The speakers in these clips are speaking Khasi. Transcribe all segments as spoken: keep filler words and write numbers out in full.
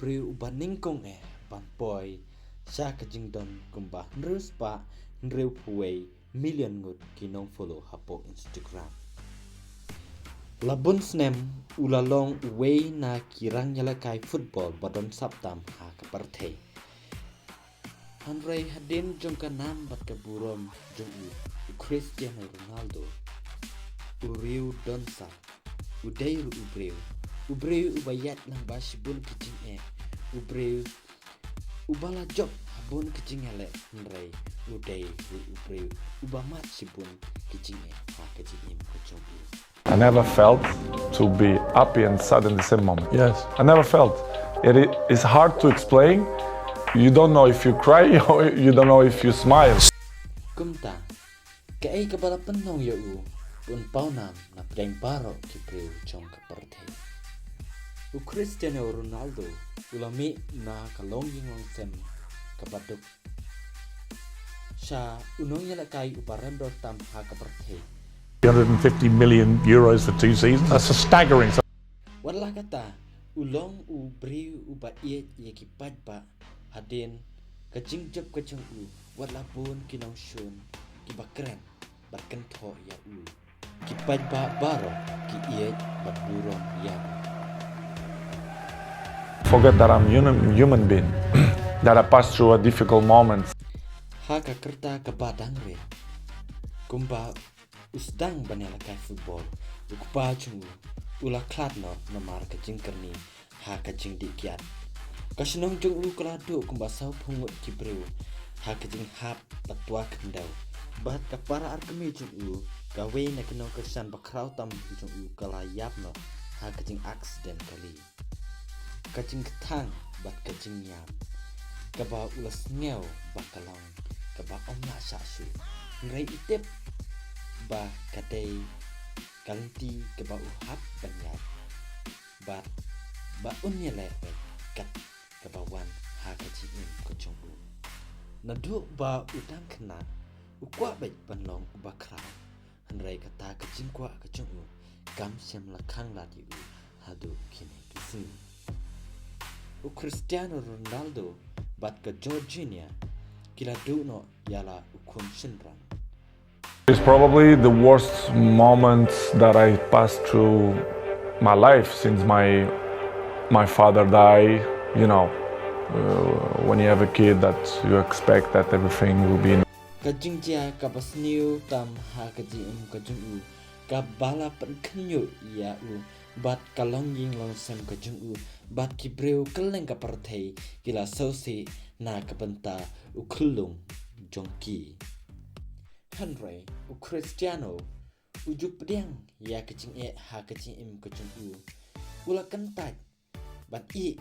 briew uba nyngkong eh ban poi sha ka jingdon kumba hynriew spah hynriew phew wei million ngut ki nongfollow hapoh Instagram. La bun snem u la long uwei na ki rangïalehkai football ba don sap tam ha ka pyrthei. Hynrei hadien jong ka nam bad ka burom jong u, u Cristiano Ronaldo, u riew don sap, u dei ruh u briew, u briew uba ïaid lang bad shibun ki jingeh, u briew uba la jop ha bun ki jingïaleh, hynrei u dei ruh u briew uba mad shibun ki jingeh ha ka jingim ka jong u. I never felt to be happy and sad in the same moment. Yes. I never felt. It is hard to explain. You don't know if you cry or you don't know if you smile. Kumta, kaei kaba la pynlong ïa u, un pawnam na pdeng baroh ki briew jong ka pyrthei. U Cristiano Ronaldo u la mih na ka longïing longsem kaba duk sha u nongïalehkai uba rem dor tam ha ka pyrthei. Three hundred fifty million euros for two seasons. That's a staggering sum. Wat la kata, u long u briew uba ïeit ïa ki paidbah hadien ka jingjop ka jong u, wat la bun ki nongshun kiba kren bad kynthoh ïa u. Ki paidbah baroh ki ïeit bad burom ïa u. Forget that I'm human, human being, that I passed through a difficult moment. Ha ka rta kaba dang rit, kumba u sdang ban ïalehkai football, u kpa jong u u la khlad noh namar ka jingkyrni ha ka jingdih kiad. Ka shnong jong u ka la duh kumba saw phew ngut ki briew ha ka jinghap bad twa khyndew. Bad ka para ar kmie jong u, kawei na ki nongkyrshan bakhraw tam jong u, ka la ïap noh ha ka jingaksident kali. Ka jingkthang bad ka jingïam kaba u la sngew ba ka long kaba ym lah shah shuh. Hynrei i tip ba ka dei ka lynti kaba u hap ban ïaid bad ba un ïaleh beit kat kaba wan ha ka jingim ka jong u. Naduh ba u dang khynnah, u kwah beit ban long uba khraw. Hynrei kata ka jingkwah ka jong u kam shym la khang lad ïa u haduh kine ki sngi. U Cristiano Ronaldo bad ka Georgina ki la duh noh ïa la u khun shynrang. It's probably the worst moments that I passed through my life since my my father died. You know, uh, when you have a kid, that you expect that everything will be. Ka jingjia kaba sniew tam ha ka jingim ka jong u, kaba la pynkhynñiuh ïa u bad ka longïing longsem ka jong u, bad ki briew kylleng ka pyrthei ki la sngewsih na ka bynta u khyllung jong ki. Hynrei u Cristiano u ju pdiang ïa ka jingeh ha ka jingim ka jong u. U la kyntait ban ïeh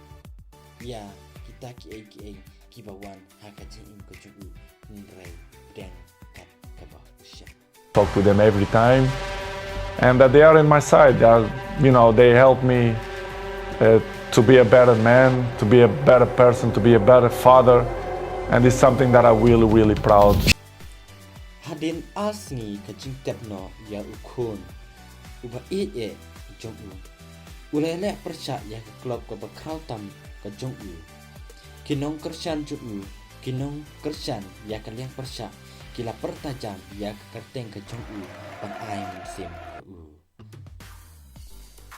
ïa kita kiei kiei kiba wan ha ka jingim ka jong u, hynrei pdiang kat kaba u shah. Talk to them every time, and that they are in my side. They are, you know, they help me uh, to be a better man, to be a better person, to be a better father, and it's something that I'm really, really proud. Hadien ar sngi ka jingtep noh ïa u khun uba ïeit eh jong u, u la leh pyrshah ïa ka club kaba khraw tam ka jong u. Ki nongkyrshan jong u, ki nongkyrshan ïa ka liang pyrshah, ki la pyrta jam ïa ka kyrteng ka jong u ban ai mynsiem ïa u.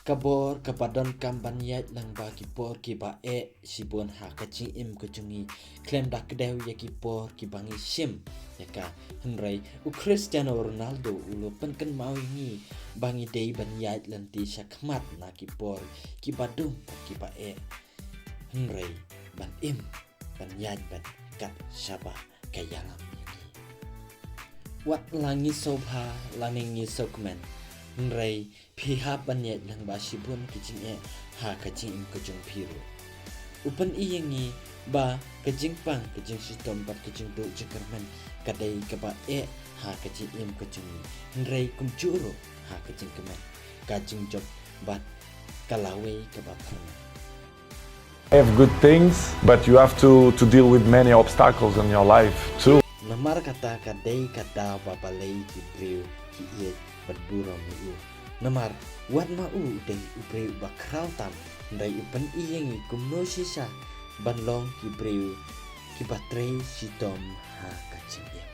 Ka bor kaba donkam ban ïaid lang bad ki por kiba eh shibun ha ka jingim ka jong ngi, khlem da kdew ïa ki por kiba ngi shim ïa ka. Hynrei u Cristiano Ronaldo u la pynkynmaw ïa ngi ba ngi dei ban ïaid lynti shakhmat na ki por kiba dum bad kiba eh, hynrei ban im ban ïaid beit kat shaba ka ïalam ïa ngi. Wat la ngi sngewbha lane ngi sngewkmen, hynrei phi hap ban ïaid lang bad shibun ki jingeh ha ka jingim ka jong phi ruh. U pyni ïa ngi ba ka jingpang, ka jingshitom bad ka jingduh jingkyrmen ka dei kaba eh ha ka jingim ka jong ngi, hynrei kumjuh ruh ha ka jingkmen, ka jingjop bad ka lawei kaba phyrnai. Have good things, but you have to, to deal with many obstacles in your life too. Namar kata ka dei ka daw ba balei ki briew ki ïeit bad burom ïa u. Namar wat ma u u dei u briew uba khraw tam, hynrei u pyn-i ïa ngi kumno shisha ban long ki briew kiba trei shitom ha ka jingim.